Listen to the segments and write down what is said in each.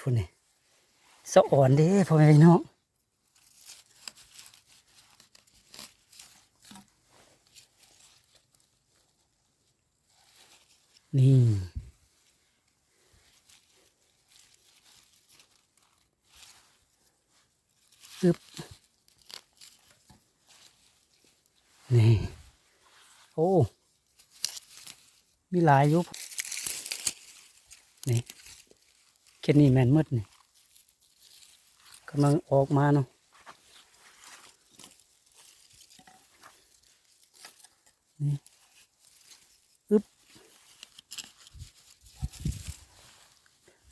ພຸ້ນນີ້ ສະອອນເດ້ພໍ່ແມ່ພີ່ນ້ອງ. ນີ້ ອຶບ ນີ້ ໂອ້ ມີຫຼາຍຢູ່ ນີ້ ເຂດນີ້ແມ່ນໝົດນີ້ ກຳລັງອອກມາເນາະ ນີ້ ອຶບ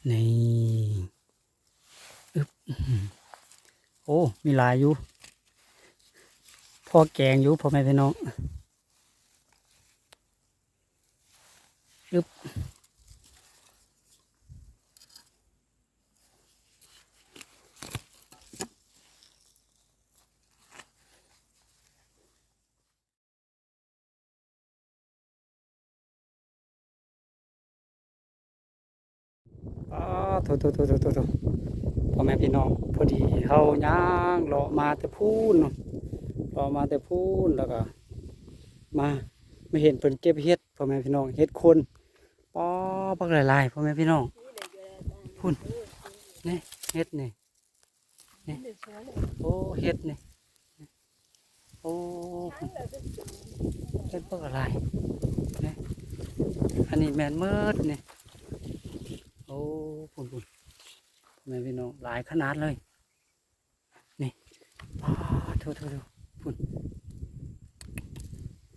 ນີ້ ອຶບ ໂອ້ ມີຫຼາຍຢູ່ ພໍແກງຢູ່ພໍ່ແມ່ພີ່ນ້ອງ ອຶບ. ປາດໂທ້ໆໆໆໆ ພໍ່ແມ່ພີ່ນ້ອງ ພໍດີເຮົາຍ່າງເລາະມາແຕ່ພຸ້ນເນາະ ເລາະມາແຕ່ພຸ້ນ ແລ້ວກໍມາ ມາເຫັນເພິ່ນເກັບເຫັດ ພໍ່ແມ່ພີ່ນ້ອງ ເຫັດໂຄນ ປາດ ບັກຫຼາຍໆ ພໍ່ແມ່ພີ່ນ້ອງ ພຸ້ນ ນີ້ ເຫັດນີ້ ນີ້ ໂອ້ ເຫັດນີ້ ໂອ້ ເຫັດບັກຫຼາຍນີ້ ອັນນີ້ແມ່ນໝົດນີ້ ໂອ້ ພຸ້ນໆ ພໍ່ແມ່ພີ່ນ້ອງ ຫຼາຍຂະໜາດເລີຍ ນີ້ ປາດໂທ້ໆໆ ພຸ້ນ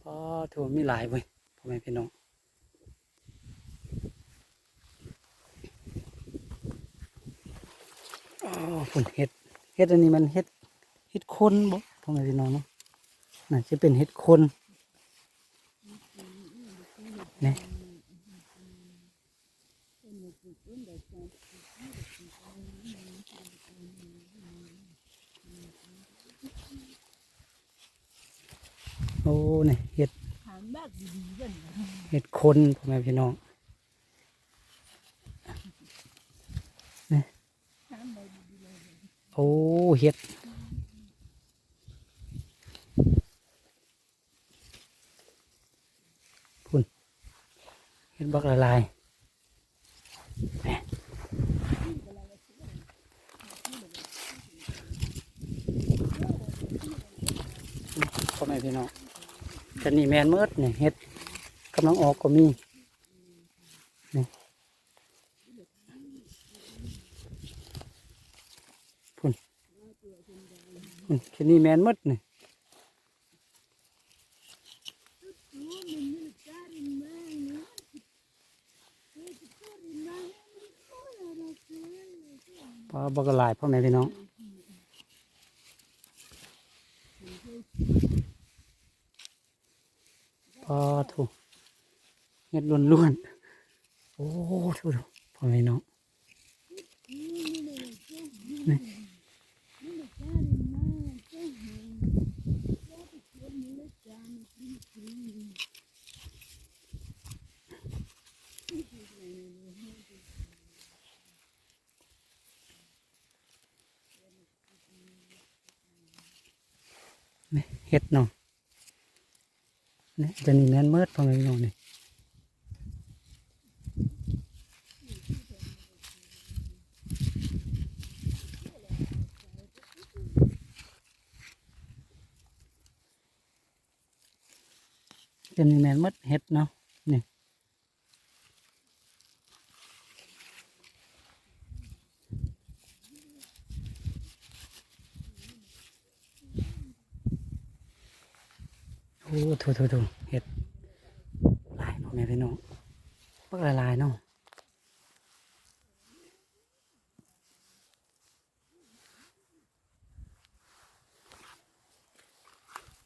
ປາດໂທ້ ມີຫຼາຍເວີຍ ພໍ່ແມ່ພີ່ນ້ອງ ອໍ ພຸ້ນ ເຫັດ ເຫັດອັນນີ້ມັນເຫັດ ເຫັດໂຄນບໍ ພໍ່ແມ່ພີ່ນ້ອງເນາະ ໜ້າຈະເປັນເຫັດໂຄນ ນີ້ ໂອ້ ນີ້ເຫັດ ເຫັດໂຄນ ພໍ່ແມ່ພີ່ນ້ອງ ນີ້ ໂອ້ ເຫັດ ພຸ້ນ ເຫັດບັກຫຼາຍໆ ນີ້ ພໍ່ແມ່ພີ່ນ້ອງ ຄັນນີ້ແມ່ນໝົດນີ້ ເຫັດກຳລັງອອກກໍມີ ນີ້ ພຸ້ນ ພຸ້ນ ເຂດນີ້ແມ່ນໝົດນີ້ ປາ ບັກຫຼາຍ ພໍ່ແມ່ພີ່ນ້ອງ ປາໂທ້ ເຫັດລ້ວນໆ ໂອ້ໂທ້ ພໍ່ແມ່ພີ່ນ້ອງ ນີ້ ນີ້ ເຫັດເນາະ ນີ້ ຕົວນີ້ແມ່ນໝົດ ພໍ່ແມ່ພີ່ນ້ອງ ນີ້ ຕົວນີ້ແມ່ນໝົດ ເຫັດເນາະ ນີ້. ໂອ້ ໂທ້ໆໆ ເຫັດຫຼາຍ ພໍ່ແມ່ພີ່ນ້ອງ ບັກຫຼາຍໆເນາະ.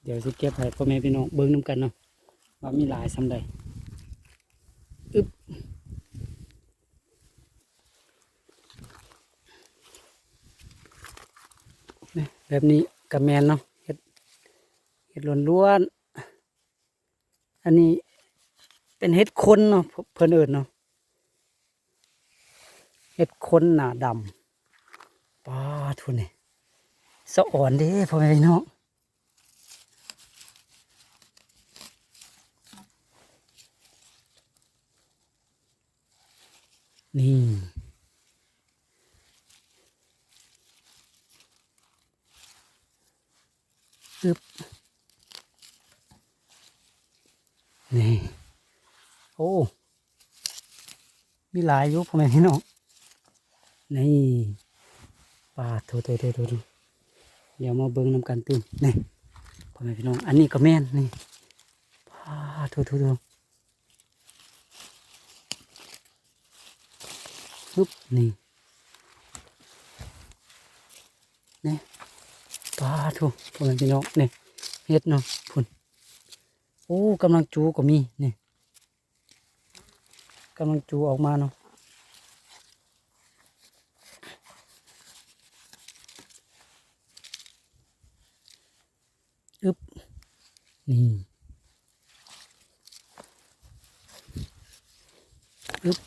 ດຽວຊິເກັບໃຫ້ພໍ່ແມ່ພີ່ນ້ອງເບິ່ງນຳກັນເນາະ ວ່າມີຫຼາຍສ່ຳໃດ. ອຶບ ນີ້ ແບບນີ້ກະແມ່ນເນາະ ເຫັດ ເຫັດລ້ວນໆ. ອັນນີ້ເປັນເຫັດຄົນເນາະ ເພິ່ນເອີ້ນເນາະ. ເຫັດຄົນໜ້າດຳ. ປາດໂທ້ ນີ້ສະອອນເດ້ພໍ່ແມ່ພີ່ນ້ອງ. ນີ້ ອຶບ ນີ້ ໂອ້ ມີຫຼາຍຢູ່ພໍ່ແມ່ພີ່ນ້ອງ. ນີ້ ປາດໂທ້ໆໆໆ ດຽວມາເບິ່ງນຳກັນຕື່ມ. ນີ້ ພໍ່ແມ່ພີ່ນ້ອງ ອັນນີ້ກໍແມ່ນ ນີ້ ປາດໂທ້ໆໆ ຮຶບ ນີ້ ນີ້ ປາດໂທ້ ພໍ່ແມ່ພີ່ນ້ອງ ນີ້ ເຫັດເນາະ ພຸ້ນ. ໂອ້ ກຳລັງຈູກໍມີ ນີ້ ກຳລັງຈູອອກມາເນາະ. ອຶບ ນີ້ ອຶບ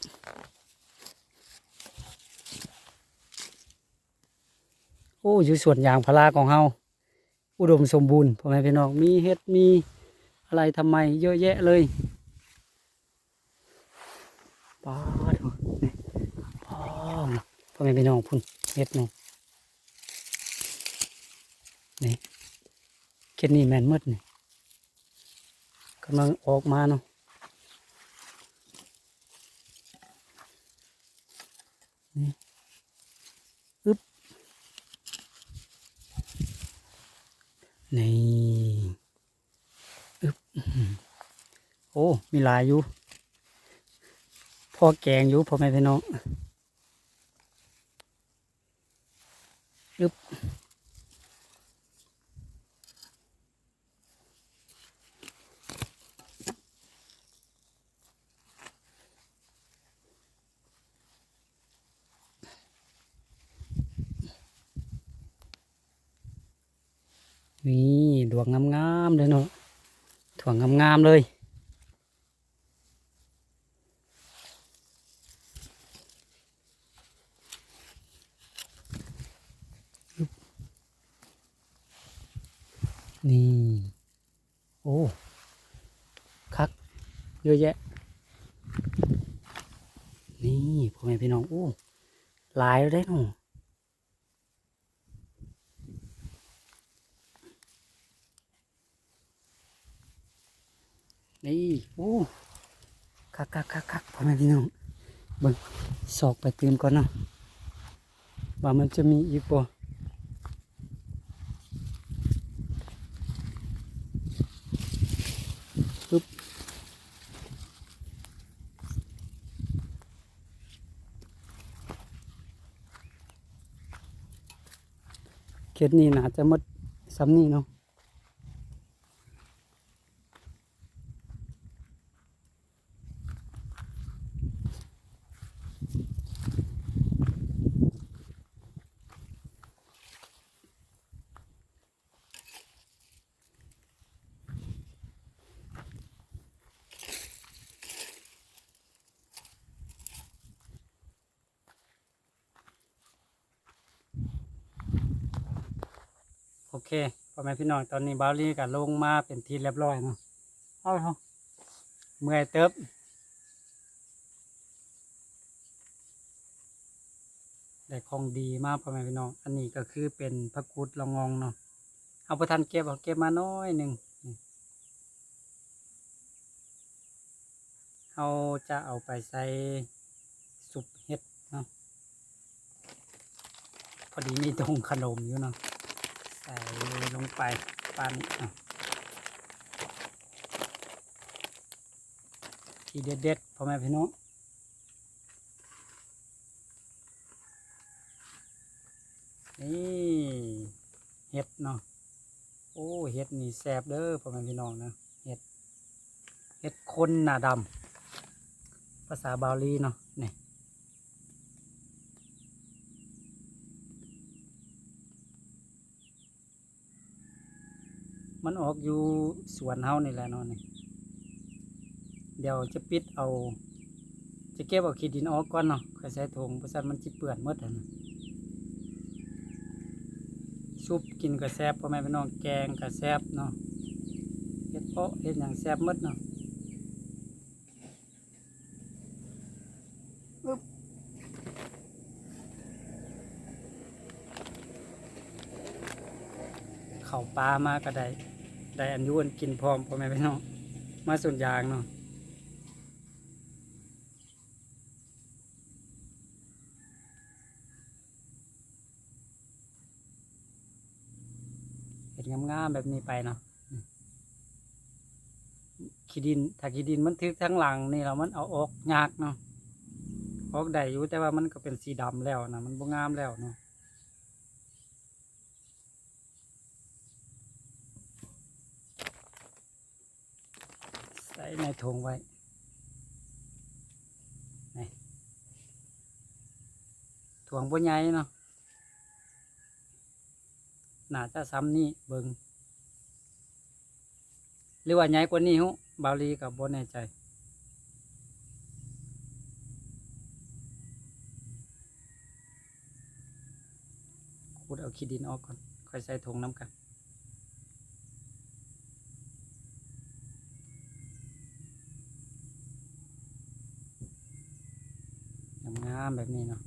ໂອ້ ຢູ່ສວນຢາງພາລາຂອງເຮົາ ອຸດົມສົມບູນ ພໍ່ແມ່ພີ່ນ້ອງ ມີເຫັດ ມີອະໄລທຳໄມເຍອະແຍະເລີຍ. ປາດໂທ້ ນີ້ ພໍ່ ພໍ່ແມ່ພີ່ນ້ອງ ພຸ້ນ ເຫັດນີ້ ນີ້ ເຂດນີ້ແມ່ນໝົດນີ້ ກຳລັງອອກມາເນາະ. ນີ້ ອຶບ ນີ້ ອຶບ ໂອ້ ມີຫຼາຍຢູ່ ພໍແກງຢູ່ ພໍ່ແມ່ພີ່ນ້ອງ. ອຶບ ນີ້ ດວງງາມໆເດ້ເນາະ ດວງງາມໆເລີຍ. ນີ້ ໂອ້ ຄັກ ເຍອະແຍະ ນີ້ ພໍ່ແມ່ພີ່ນ້ອງ ໂອ້ ຫຼາຍເດ້ເນາະ. ນີ້ ໂອ້ ຄັກໆໆໆ ພໍ່ແມ່ພີ່ນ້ອງ ເບິ່ງ ຊອກໄປຕື່ມກ່ອນເນາະ ວ່າມັນຈະມີອີກບໍ່. ປຶບ ເຂດນີ້ໜ້າຈະໝົດສ່ຳນີ້ເນາະ. ໂອເຄ ພໍ່ແມ່ພີ່ນ້ອງ ຕອນນີ້ບ່າວລີກໍລົງມາເປັນທີ່ລຽບຮ້ອຍເນາະ. ເອົາ ເມື່ອຍເຕີບ ໄດ້ຂອງດີມາ ພໍ່ແມ່ພີ່ນ້ອງ. ອັນນີ້ກໍຄືເປັນຜັກກູດລະງ່ອງເນາະ ເຮົາບໍ່ທັນເກັບ ເຮົາເກັບມາໜ້ອຍໜຶ່ງ. ເຮົາຈະເອົາໄປໃສ່ຊຸບເຫັດເນາະ ພໍດີມີຖົງຂະໜົມຢູ່ເນາະ ໃສ່ລົງໄປປານນີ້ເນາະ. ທີເດັດໆ ພໍ່ແມ່ພີ່ນ້ອງ ນີ້ ເຫັດເນາະ. ໂອ້ ເຫັດນີ້ແຊບເດີ ພໍ່ແມ່ພີ່ນ້ອງນະ ເຫັດ ເຫັດຄົນໜ້າດຳ ພາສາບາລີເນາະ. ນີ້ ມັນອອກຢູ່ສວນເຮົານີ້ແຫຼະເນາະ. ນີ້ ດຽວຈະປິດເອົາ ຊິເກັບເອົາຂີ້ດິນອອກກ່ອນເນາະ ຄ່ອຍໃສ່ຖົງ ບໍ່ຊັ້ນມັນຊິເປື້ອນໝົດຫັ້ນນະ. ຊຸບກິນກໍແຊບ ພໍ່ແມ່ພີ່ນ້ອງ ແກງກໍແຊບເນາະ ເຮັດເປາະເຮັດຫຍັງແຊບໝົດເນາະ. ອຶບ ເຂົ້າປ່າມາກໍໄດ້ ໄດ້ອັນຢູ່ອັນກິນພ້ອມ ພໍ່ແມ່ພີ່ນ້ອງ ມາສວນຢາງເນາະ. ເຮັດງາມໆແບບນີ້ໄປເນາະ. ອືມ ຂີ້ດິນ ຖ້າຂີ້ດິນມັນຖືກທາງຫຼັງນີ້ແລ້ວ ມັນເອົາອອກຍາກເນາະ. ອອກໄດ້ຢູ່ ແຕ່ວ່າມັນກໍເປັນສີດຳແລ້ວນະ ມັນບໍ່ງາມແລ້ວເນາະ. ໃສ່ໃນຖົງໄວ້ ນີ້ ຖົງບໍ່ໃຫຍ່ເນາະ ໜ້າຈະສ່ຳນີ້ເບິ່ງ ຫຼືວ່າໃຫຍ່ກວ່ານີ້ ເຮົາ ບ່າວລີກໍບໍ່ແນ່ໃຈ. ຂຸດເອົາຂີ້ດິນອອກກ່ອນ ຄ່ອຍໃສ່ຖົງນຳກັນ. ງາມໆແບບນີ້ເນາະ.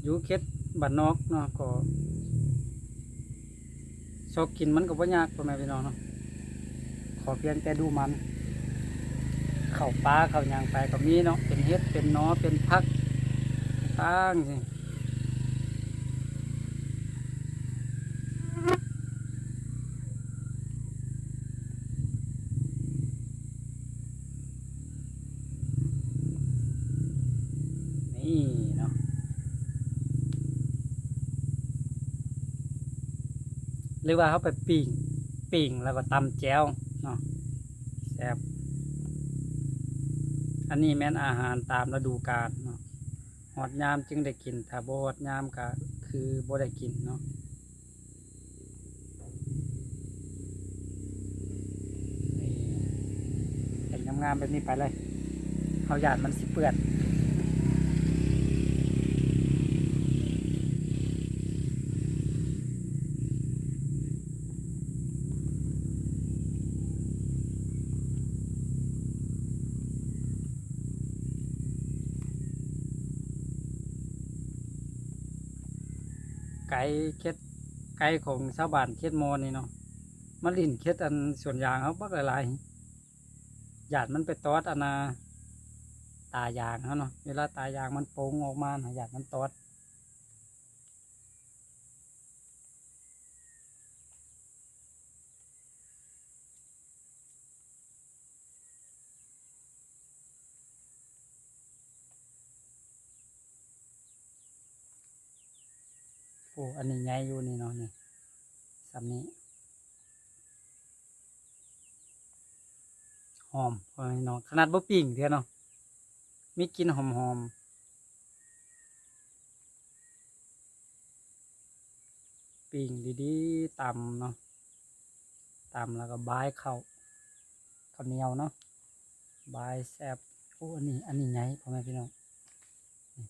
ຢູ່ເຂດບ້ານນອກເນາະ ກໍຊອກກິນມັນກໍບໍ່ຍາກ ພໍ່ແມ່ພີ່ນ້ອງເນາະ. ຂໍພຽງແຕ່ດຸໝັ່ນ ເຂົ້າປ່າເຂົ້າຫຍັງໄປກໍມີເນາະ ເປັນເຫັດ ເປັນໜໍ່ ເປັນຜັກຕ່າງໆ ນີ້ເນາະ. ຫຼືວ່າເຮົາໄປປີ້ງ ປີ້ງແລ້ວກໍຕຳແຈ່ວເນາະ ແຊບ. ອັນນີ້ແມ່ນອາຫານຕາມລະດູການເນາະ ຮອດຍາມຈຶ່ງໄດ້ກິນ ຖ້າບໍ່ຮອດຍາມກໍຄືບໍ່ໄດ້ກິນເນາະ. ເຮັດງາມໆແບບນີ້ໄປເລີຍ ເຮົາຢ້ານມັນຊິເປື້ອນ. ໄກ່ເຂດ ໄກ່ຂອງຊາວບ້ານເຂດມອນນີ້ເນາະ ມາຫຼິ້ນເຂດອັນສວນຢາງເຮົາບັກຫຼາຍໆ ຢ້ານມັນໄປຕອດອັນນ່າ ຕາຢາງເຮົາເນາະ ເວລາຕາຢາງມັນປົ່ງອອກມານະ ຢ້ານມັນຕອດ. ໂອ້ ອັນນີ້ໃຫຍ່ຢູ່ນີ້ເນາະ ນີ້ ສ່ຳນີ້ ຫອມ ພໍ່ແມ່ພີ່ນ້ອງ ຂະໜາດບໍ່ປີ້ງເທື່ອເນາະ ມີກິ່ນຫອມໆ. ປີ້ງດີໆ ຕຳເນາະ ຕຳແລ້ວກໍບາຍເຂົ້າ ເຂົ້າໜຽວເນາະ ບາຍແຊບ. ໂອ້ ອັນນີ້ ອັນນີ້ໃຫຍ່ ພໍ່ແມ່ພີ່ນ້ອງ ນີ້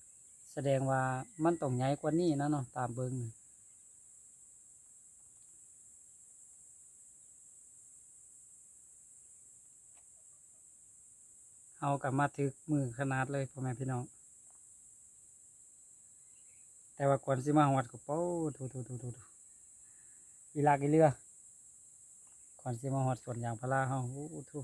ສະແດງວ່າມັນຕ້ອງໃຫຍ່ກວ່ານີ້ນະເນາະ ຕາມເບິ່ງ. ເຮົາກໍມາຖືກມື້ຂະໜາດເລີຍ ພໍ່ແມ່ພີ່ນ້ອງ ແຕ່ວ່າກ່ອນຊິມາຮອດກໍ ໂອ້ ໂທ້ໆໆໆ ອີຫຼາກອີເຫຼືອ ກ່ອນຊິມາຮອດສວນຢາງພາລາເຮົາ ໂອ້ ໂທ້. ອ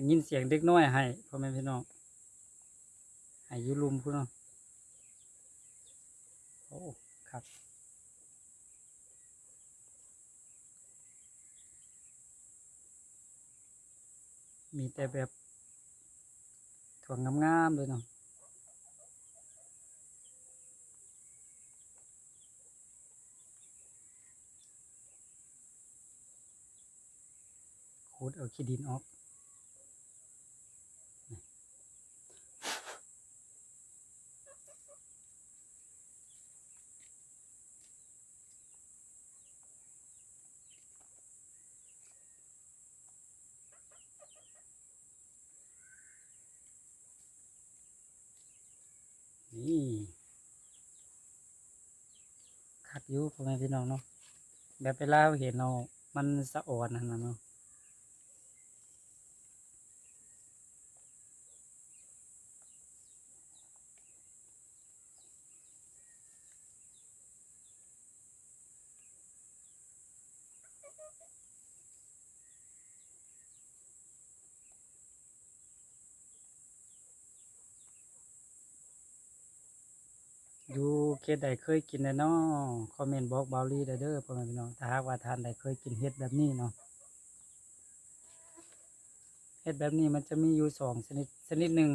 ດ້ຍິນສຽງເດັກນ້ອຍໄຫ້ ພໍ່ແມ່ພີ່ນ້ອງ ໄຫ້ຢູ່ລຸ່ມພຸ້ນເນາະ. ໂອ້ ຄັກ ມີແຕ່ແບບຖົ່ວງງາມໆເລີຍເນາະ. ຂູດເອົາຂີ້ດິນອອກ. ນີ້ ຄັກຢູ່ພໍ່ແມ່ພີ່ນ້ອງເນາະ ແບບເວລາເຮົາເຫັນເນາະ ມັນສະອອນຫັ້ນນະເນາະ. ຢູ່ເຂດໃດເຄີຍກິນແດ່ເນາະ ຄອມເມັນບອກບ່າວລີໄດ້ເດີພໍ່ແມ່ພີ່ນ້ອງ ຖ້າຫາກວ່າທ່ານໃດເຄີຍກິນເຫັດແບບນີ້ເນາະ. ເຫັດແບບນີ້ມັນຈະມີຢູ່ສອງຊະນິດ ຊະນິດໜຶ່ງ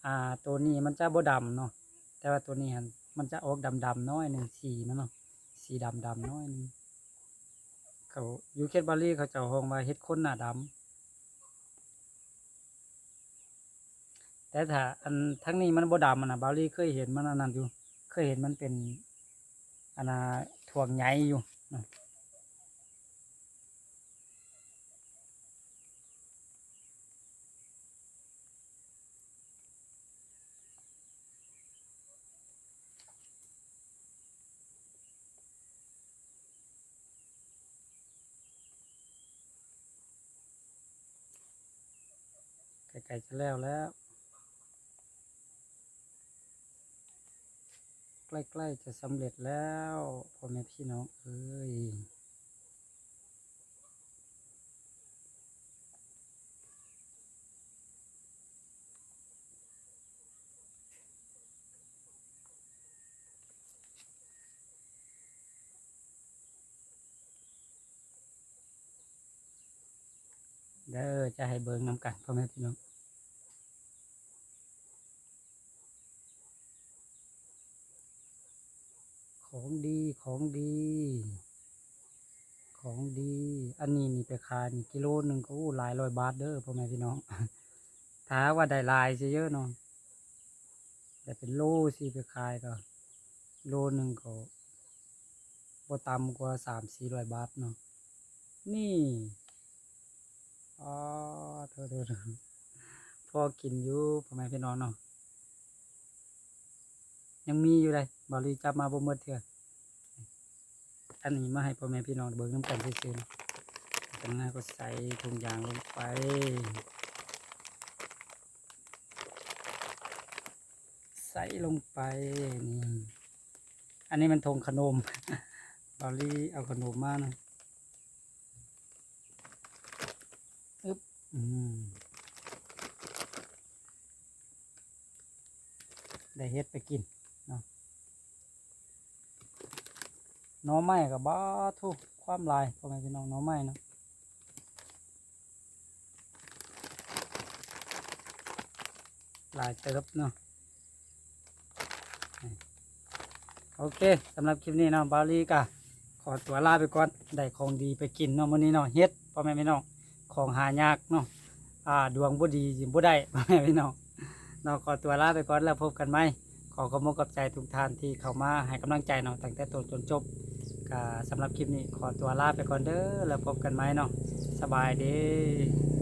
ອ່າ ໂຕນີ້ມັນຈະບໍ່ດຳເນາະ ແຕ່ວ່າໂຕນີ້ຫັ້ນມັນຈະອອກດຳໆໜ້ອຍໜຶ່ງ ສີມັນເນາະ ສີດຳໆໜ້ອຍໜຶ່ງ. ເຂົາ ຢູ່ເຂດບ່າວລີເຂົາເຈົ້າຮ້ອງວ່າເຫັດຄົນໜ້າດຳ. ແຕ່ຖ້າອັນທາງນີ້ມັນບໍ່ດຳຫັ້ນນະ ບ່າວລີເຄີຍເຫັນມັນອັນນັ້ນຢູ່ ເຄີຍເຫັນມັນເປັນອັນນ່າ ຖົ່ວງໃຫຍ່ຢູ່ນະ. ໃກ້ໆຈະແລ້ວແລ້ວ ໃກ້ໆຈະສຳເລັດແລ້ວ ພໍ່ແມ່ພີ່ນ້ອງເອີຍ. ເດີ ຈະໃຫ້ເບິ່ງນຳກັນ ພໍ່ແມ່ພີ່ນ້ອງ. ຂອງດີ ຂອງດີ ຂອງດີ. ອັນນີ້ນີ້ໄປຂາຍນີ້ກິໂລໜຶ່ງກໍ ໂອ້ ຫຼາຍຮ້ອຍບາດເດີພໍ່ແມ່ພີ່ນ້ອງ ຖ້າວ່າໄດ້ຫຼາຍຊິເຍອະເນາະ ໄດ້ເປັນໂລຊິໄປຂາຍກໍ ໂລໜຶ່ງກໍບໍ່ຕ່ຳກວ່າສາມສີ່ຮ້ອຍບາດເນາະ. ນີ້ ອໍ ໂທ ໂທ ໂທ ພໍກິນຢູ່ພໍ່ແມ່ພີ່ນ້ອງເນາະ ຍັງມີຢູ່ເດ້ ບ່າວລີຈັບມາບໍ່ໝົດເທື່ອ. ອັນນີ້ມາໃຫ້ພໍ່ແມ່ພີ່ນ້ອງເບິ່ງນຳກັນຊື່ໆ ຈັ່ງນັ້ນກໍໃສ່ຖົງຢາງລົງໄປ ໃສ່ລົງໄປ ນີ້ ອັນນີ້ມັນຖົງຂະໜົມ ບ່າວລີເອົາຂະໜົມມານະ. ອຶບ ອືມ ໄດ້ເຫັດໄປກິນເນາະ. ໜໍ່ໄມ້ກໍບາດໂທ້ ຄວາມຫຼາຍ ພໍ່ແມ່ພີ່ນ້ອງ ໜໍ່ໄມ້ເນາະ ຫຼາຍເຕີບເນາະ. ໂອເຄ ສຳລັບຄລິບນີ້ເນາະ ບ່າວລີກະຂໍຕົວລາໄປກ່ອນ ໄດ້ຂອງດີໄປກິນເນາະ ມື້ນີ້ເນາະ ເຫັດ ພໍ່ແມ່ພີ່ນ້ອງ ຂອງຫາຍາກເນາະ ອ່າ ດວງບໍ່ດີບໍ່ໄດ້ ພໍ່ແມ່ພີ່ນ້ອງເນາະ. ຂໍຕົວລາໄປກ່ອນ ແລ້ວພົບກັນໃໝ່. ຂໍຂອບອົກຂອບໃຈທຸກທ່ານທີ່ເຂົ້າມາໃຫ້ກຳລັງໃຈເນາະ ຕັ້ງແຕ່ຕົ້ນຈົນຈົບ. ກະສຳລັບຄລິບນີ້ຂໍຕົວລາໄປກ່ອນເດີ ແລ້ວພົບກັນໃໝ່ເນາະ ສະບາຍດີ.